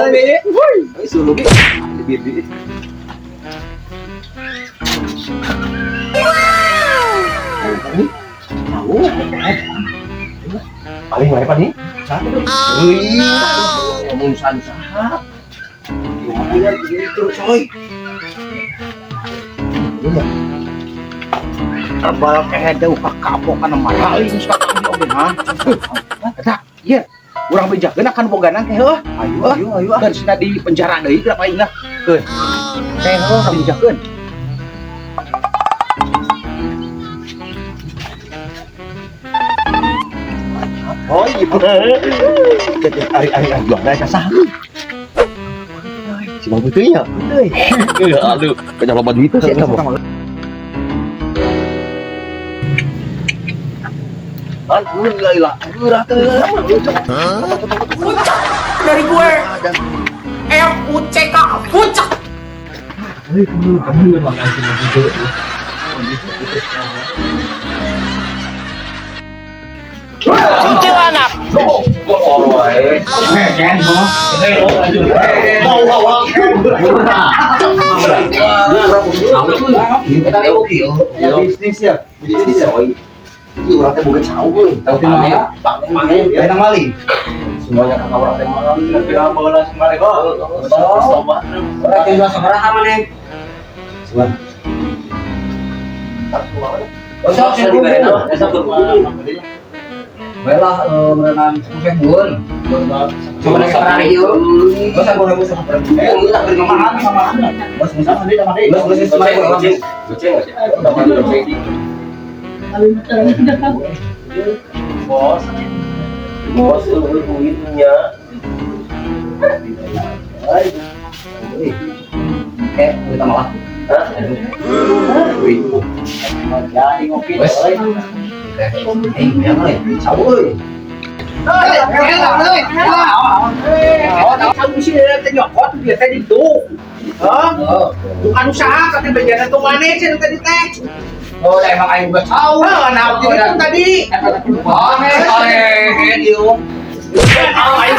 Be. Ay, sulog eh. Bibi. Paling mana paling? Wih, ngomong saha. Gimana gitu, coy. Tebal kayak jauh kakapokan marah ini suka oge ha. Eta, ieu urang bejakeun akan boganan teh heuh. Ayo, ayo, ayo. Dan sina di penjara deui kenapa aing lah. Keun. Teh heuh urang bejakeun. Oh iya. Ari ari ari jual dah sah. Si Bang Putih nya. Aduh, banyak loba duit sih eta mah. Alhamdulillah, Dari gue F U C K pucak. Kuntilanak. Bisnis ya, bisnis ya. Ini orang teh bukan cau euy. Panen, panen, maling. Semuanya kan orang teh maling. Kira bola semare kok. Orang teh jual sabaraha maneh? Sebentar. Sok Baiklah, berenang 10.000. Coba naik Ferrari yuk. Bos, aku ribu sama berapa? Eh, lu tak beri makan sama Bos, sama dia sama dia. Bos, bos, sama dia. Goceng, goceng. Bos, bos, lu duitnya. Eh, kita malah. Jadi ngopi. Wes. Eh, memang ya, cau euy. Bukan usaha tapi bejana tuh mana sih tadi teh. Oh, emang aing buka cau. Nah, itu tadi. Oh, eh, ieu. Oh, aing.